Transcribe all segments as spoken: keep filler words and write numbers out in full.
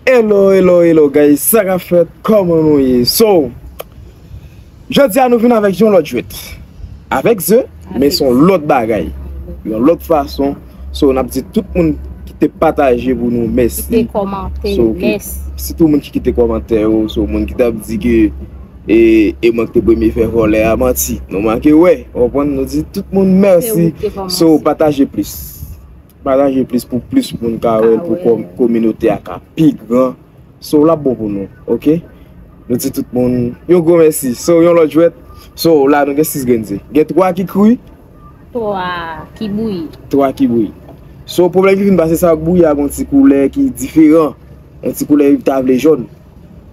Hello, hello, hello, guys. Sa k ap fèt? Kòman nou ye? So, jodi a nou vin avèk yon lòt jwèt. Avèk ze, men se yon lòt bagay. Yon lòt fason. So, n ap di tout moun ki te pataje pou nou, mèsi. Ki te kòmante, so, ki, mèsi. Sitou moun ki kite kòmantè yo, so, moun ki t ap di ke e, e mwen ki te premye fè vòlè a, manti. Nou manke wè, w konprann? Nou di tout moun mèsi. Se ou ki te kòmanse. So, pataje plis. Pataje plis pou plis moun ka wè l, pou kòm-, kominote a ka pi gran. So, l ap bon pou nou, oke? Nou di tout moun, yon gwo mèsi. So, yon lòt jwèt. So, la, nou gen sis grenn ze. Gen twa ki kri. Twa ki bouyi. Twa ki bouyi. So, pwoblèm ki vin pase sa ak bouyi a, gon ti koulè ki diferan. Yon ti koulè li ta vle jòn.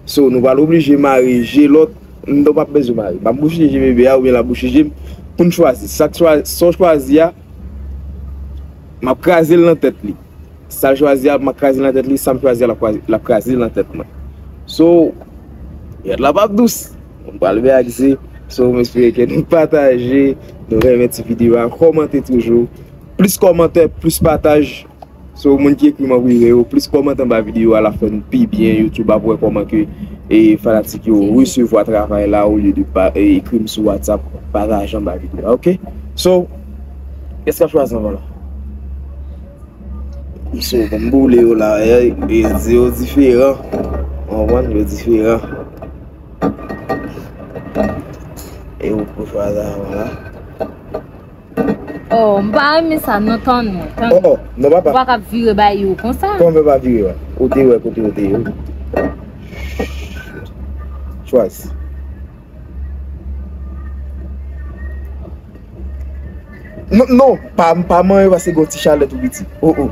So, nou pral oblije mare je lòt. Non, pa bezwen mare. M ap bouche je bebe a oubyen l ap bouche je m pou n chwazi. Sa k chwa-, sa w chwazi a, m ap kraze l nan tèt li. Sa l chwazi a, m ap kraze l nan tèt li. Sa m chwazi a, l ap kraze, l ap kraze l nan tèt mwen. So, jwèt la p ap dous. M pral veye ak ze. So, m espere ke nou pataje, nou renmen ti videyo a, kòmante toujou. Plis kòmantè, plis pataj. So, moun ki ekri m an prive yo, plis kòmantè anba videyo a, l ap fè n pi byen. YouTube ap wè kòman ke, e, fanatik yo resevwa travay la, olye de pa-, e, ekri m sou WhatsApp, pataje anba videyo a, oke? So, kiyès k ap chwazi anvan la? So, bon, m boule yo la, e, e, di yo diferan. W konprann? Yo diferan. E ou pou chwazi anvan la. Oh, m pa renmen sa, non, tann mwen, tann mwen. Oh, oh, non, papa. Ou pa ka vire bay yo konsa. Kòman pa vire, wa? Ou te wè kote ou te ye, wi. Chwazi. Non, non, pa, pa manyen paske gon ti chalè tou piti. Oh, oh.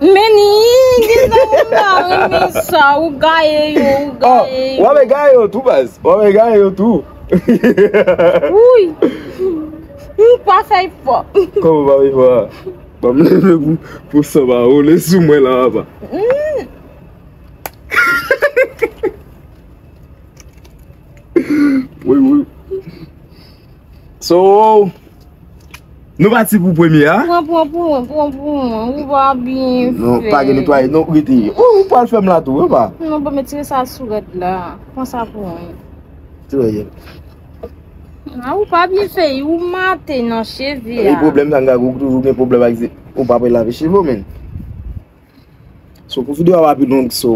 Men ni, gen zòt moun pa renmen sa, ou gaye yo, ou gaye yo. Oh, w ap gaye yo tou, baz. W ap gaye yo tou. Wi. M pa fè efò. Kòman w pa fè efò a? Ban m leve pou, pou san pa wole sou mwen la, papa. Mm. Wi, wi. So, nou pati pou premye a? Pran, pran pou mwen, pran pou mwen. Ou pa byen fè. Non, pa gen netwaye. Non, rete. Ou, ou pral fè m la tou, wi, pa. Non, bon, men tire sa sou rèd la. Pran sa pou mwen. Tire. A, ou pa byen fè, ou mate nan cheve a. E pwoblèm sa, m ka, ou toujou gen pwoblèm ak ze-, ou pa pral lave cheve w, menn. So, pou videyo a pa pi long, so,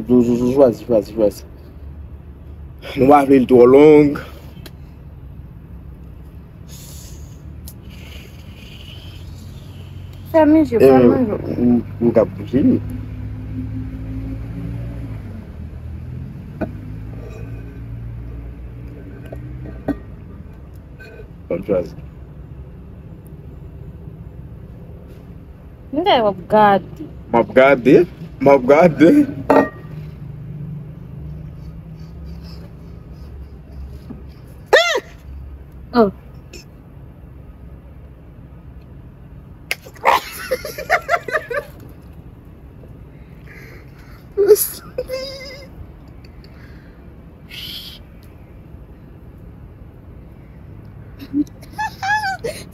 so, so, so, chwazi, chwazi, chwazi. Nou pa vle l twò long. Fèmen je, fèmen je. Ou, ou ka bouje li. Ban m chwazi. M dèyè w ap gade. M ap gade. M ap gade. Oh.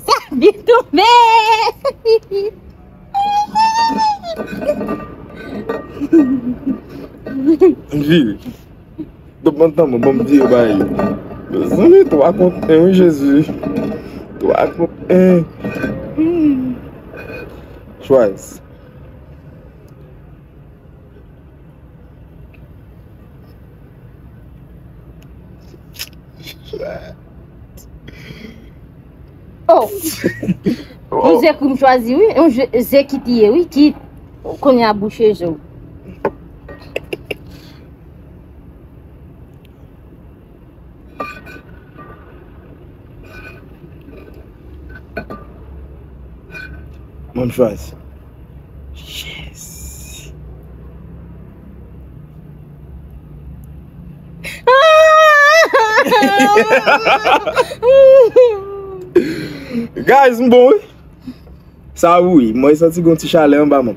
Sa byen tonbe. Vire. Donk, mwen tanmen, bon, m vire bay yo. Mezanmi, twa kont en, wi, Jezi. Twa kont en. Chwazi. Oh! Yon ze kou m chwazi, wi. Yon ze, ze ki tiye, wi, ki kounye a bouche je w. Mwen m chwazi. Yes. Guys, m bon, wi. Sa wi, mwen santi gon ti chalè anba mwen.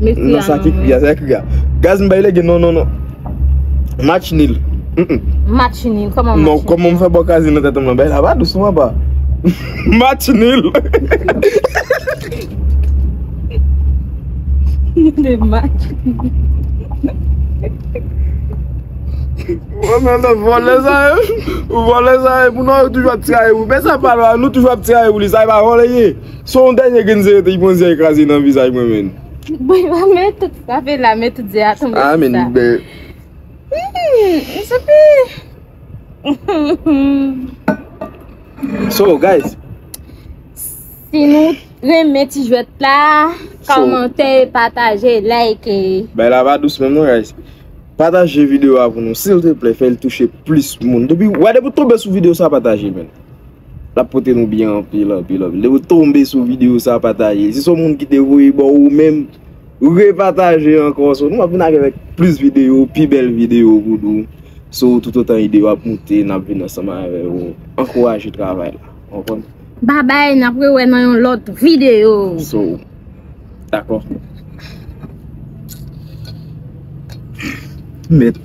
Messi. Nan sa ki kri a, sa kri a. Gaz m bay lege, non, non, non. Match nil. Mm-mm. Match nil, kòman match nil? Non, kòman m fè bò kazi nan tèt mwen? Bay la pa dous non, apa. Match nil. De match. Ou menm nan vòlè sa ye. Ou vòlè sa ye. Pou nou toujou ap tiraye ou. Men sa pa la, nou toujou ap tiraye ou. Li sa e pa vòlè ye. Se yon dènye grenn zye te pran zye kraze nan vizaj mwen menm. Bon, men tout sa fè la, men tout zye a tonbe. Ah, men li bè. Hmm, se pi. So, guys. Si nou renmen ti jwèt la, kòmante, pataje, like. Bay la pa dous menm non, guys. Pataje videyo a pou nou, silteplè, fè l touche plis moun. Depi, wè, depi w tonbe sou videyo sa, pataje, men. L ap pote nou byen anpil, anpil, anpil. Depi w tonbe sou videyo sa, pataje. Si se yon moun ki te voye ba w ou menm, repataje ankò. So, nou ap vin avèk plis videyo, pi bèl videyo pou nou. So, toutotan ide yo ap moute, n ap vin ansanm avè yo. Ankouraje travay la. Ou konprann? Babay, n ap rewè nan yon lòt videyo. So, dakò. Mèt.